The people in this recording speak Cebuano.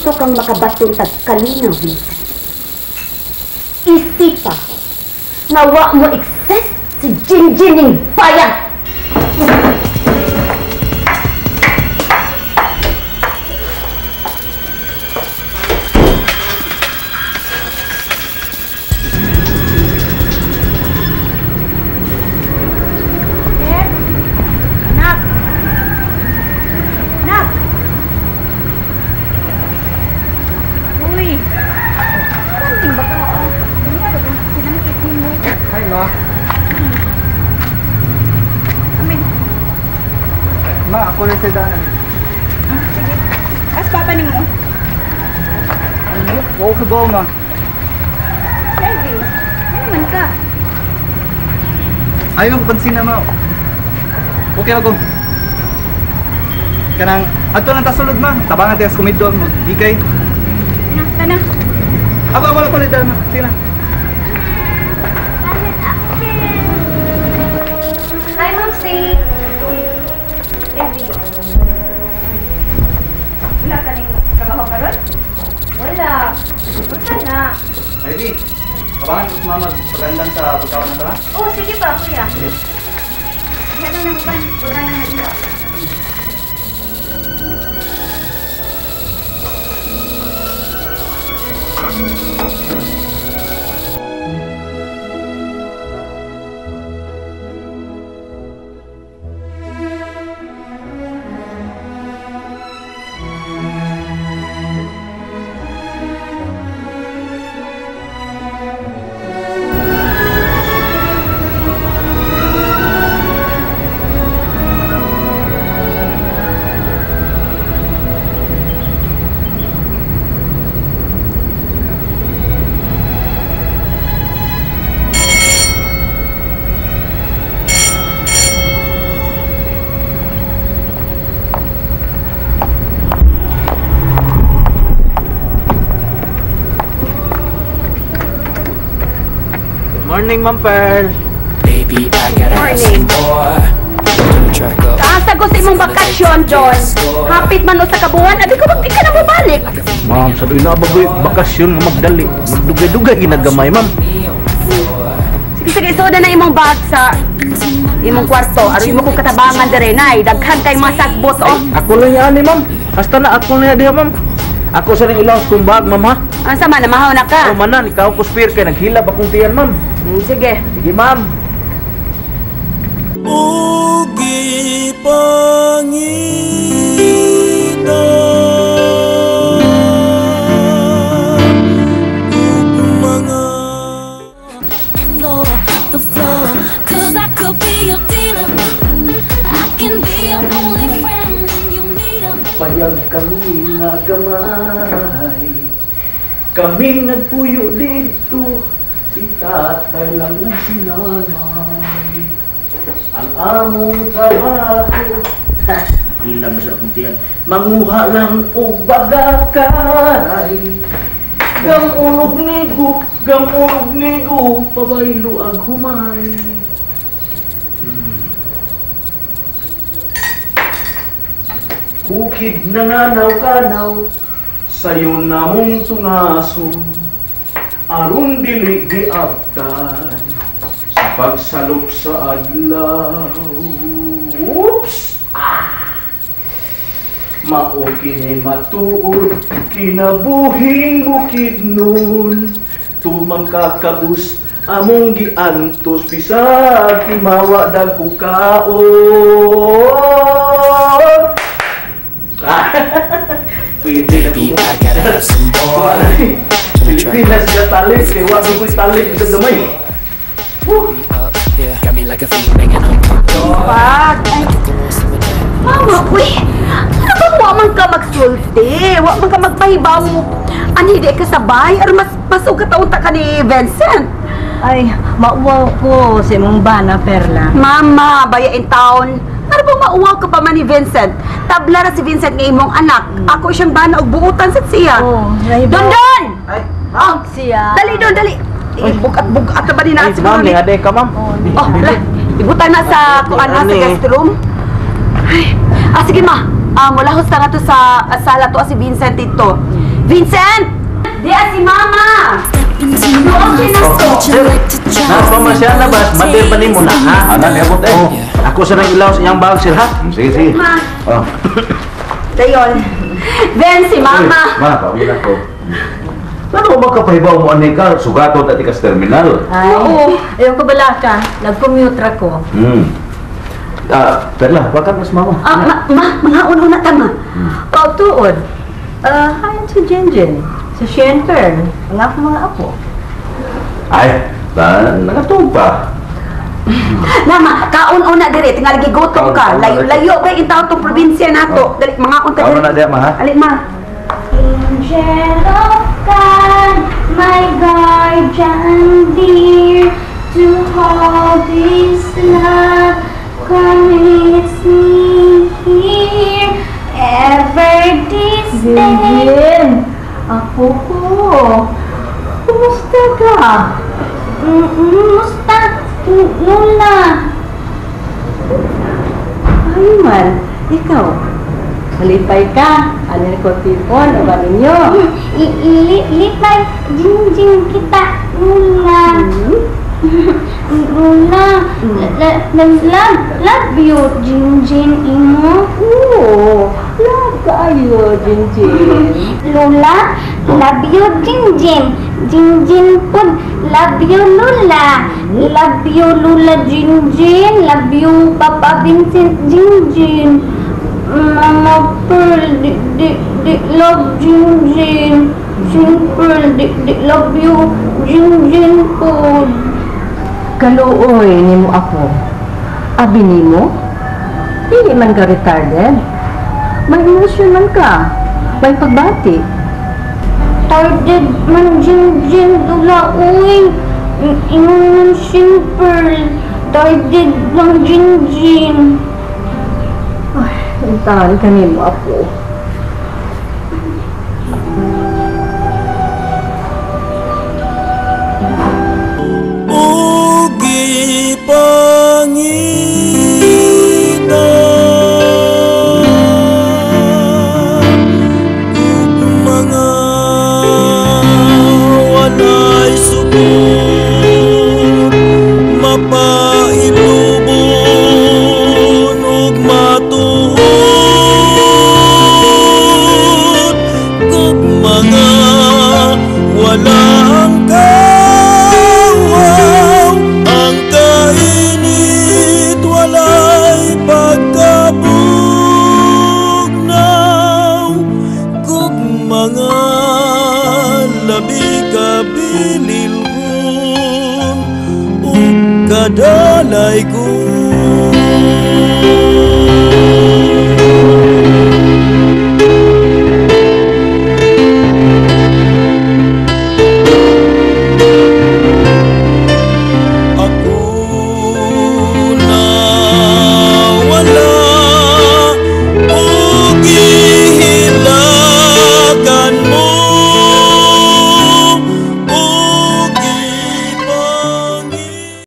Gusto kang makabaton tag kalinaw, Vincent. Isipa nga wa mo exist si Jinjin ning bayan. Anak! Anak! Uy! Something ba ka? Sinangkit mo. Hi, Ma. Amin. Ma, ako rin sa daan. Ah, sige. As papa ni mo. Ano? Wow ka ba, Ma? Levy, ano naman ka? Ayaw ko pansin na, Ma. Okay ako. Kanang, ato lang tasulod, Ma. Tabangan tayo sa komidor, magbigay. Na, tana. Ako, wala ko ulit, Ma. Sige na. Hi, Ma'am C. Levy. Wala ka ning trabaho karon? Wala. Wala na. Ivy, tabangan ko sa mama magpagandang sa pagkaon na tara. Oh, sige pa, kuya. Diyan lang nang uban. Wala na na dito. Morning, Ma'am Pearl. Baby, I gotta have some more. Track up. Kaasa ko sa imong bakasyon, John. Hapit man usa ka buwan, abi ko magdi ka na mobalik. Ma'am, sa doon na bagoy bakasyon nga magdali. Magdugay-dugay ginagamay, ma'am. Sige, sige, isuod na imong bag sa imong kwarto. Aron imo kong katabangan dire nay. Daghan kay mga sagbot, oh. Ako lang yan, ma'am. Hasta na ako na diha, ma'am. Ako sa ning ilaw kong bag, ma'am, ha? Ang sama na mahaw na ka. Oh, manan, ikaw ko spear kay naghilab akong tiyan, ma'am. Sige. Sige, ma'am. Ugi pangita ug mga Floor, the floor, 'cause I could be your dealer. I can be your only friend when you need 'em. Payag kami nga gamay. Kami nagpuyo dito. Si tatay lang ang sinanay. Ang among trabaho. Ilam sa akong tiyan. Manguha lang og bagakay. Gam unog nigo, gam unog nigo, pabaylo ag humay. Bukid na nganaw kanaw, sayo na mong tungaso. Aron dili giabtan sa pagsalop sa adlaw. Oops! Ah! Mao kini matuod, kinabuhing bukid nun. Tumang kakabus, among giantos, bisag timawa dagko kaon. Pwede na Baby, I gotta have some more. Pilipinas na talip, kaya wag ko'y talip sa gamay. Up, yeah. Got me like a fiend banging on my door. Pag, ay, I think I want some of that. Mama, uy! Ano ba wa man ka magsulti? Wa man ka magpahibaw? Ani di ka sabay? Aron mas pasog ka taon ta ka ni Vincent. Ay, mauwaw ko sa imong bana, Perla. Mama, baya in town. Ano ba mauwaw ka pa man ni Vincent? Tabla ra si Vincent nga imong anak. Ako siyang bana og buutan sa siya. Oh, nahibaw. Don Don! Ay, Oh, Siya. dali Don, dali. Bugat-bugat na ba ni na ay, ma'am, ni ade ka, ma'am. Oh, la, ibutan na sa kuan na sa Ani. guest room. Ay, ah, sige ma. Ah, mulahos na nga to sa sala to si Vincent dito. Vincent! Diya si Mama! Into my Oh, Would you sir. like to try Napamasyal na ba? Madir pa nimo na, ha? Ana, niabot eh. Oh, ako sa nang ilaw sa iyang bag, sir, ha? Sige, sige. Ma! Oh. Dayon. Ben, si Mama! Ma, pauwi na ko. Ano ba makapahibaw mo ani ka? Sugaton at ikas terminal. Ay, Oo. ayaw ko bala ka. Nag-commute ra ko. Ah, Perla, wakan mas mama. Ah, ma, ma, mga una ta, ma. Oh, tuod. Ah, hi si Jinjin. Si Shane Pearl. Ang akong mga apo. Ay, ba, nakatug pa. Na, ma, kaon-una dire, tingali gigutom ka. Kaon, kaon, Layo-layo kay intaw tong probinsya nato. Dali, mga unta Kaon na diya, ma, ha? Ali, ma. Angel of God, my guardian dear, to hold this love commits me here ever this day. Jinjin! Apo ko. Kumusta ka? Musta, Lola? Ay man, ikaw. Malipay ka. Ano ni ko tipon o ba ninyo? Lipay, jinjin kita, Lola. Lola, love, love you, Jinjin imo. Oo, love kaayo, Jinjin. Lola, love you, Jinjin. Jinjin pud, love you, Lola. Love you, Lola Jinjin. Love you, Papa Vincent Jinjin. Mama Pearl, di, di, di, love Jinjin. Jin Pearl, di, di, love you, Jinjin pud. Kaluoy nimo ako. Abi nimo? Dili man ka retarded. May emosyon man ka. May pagbati. Retarded man Jinjin dula uy. Ingon Shin Pearl. Retarded lang Jinjin. Untahan ka nimo ako. Ugi pangita ug mga walay sugod mapailubon ug matuod ug mga walang kawaw ang kainit walay pagkabugnaw kug mga labi kabililhon ug kadalay ko.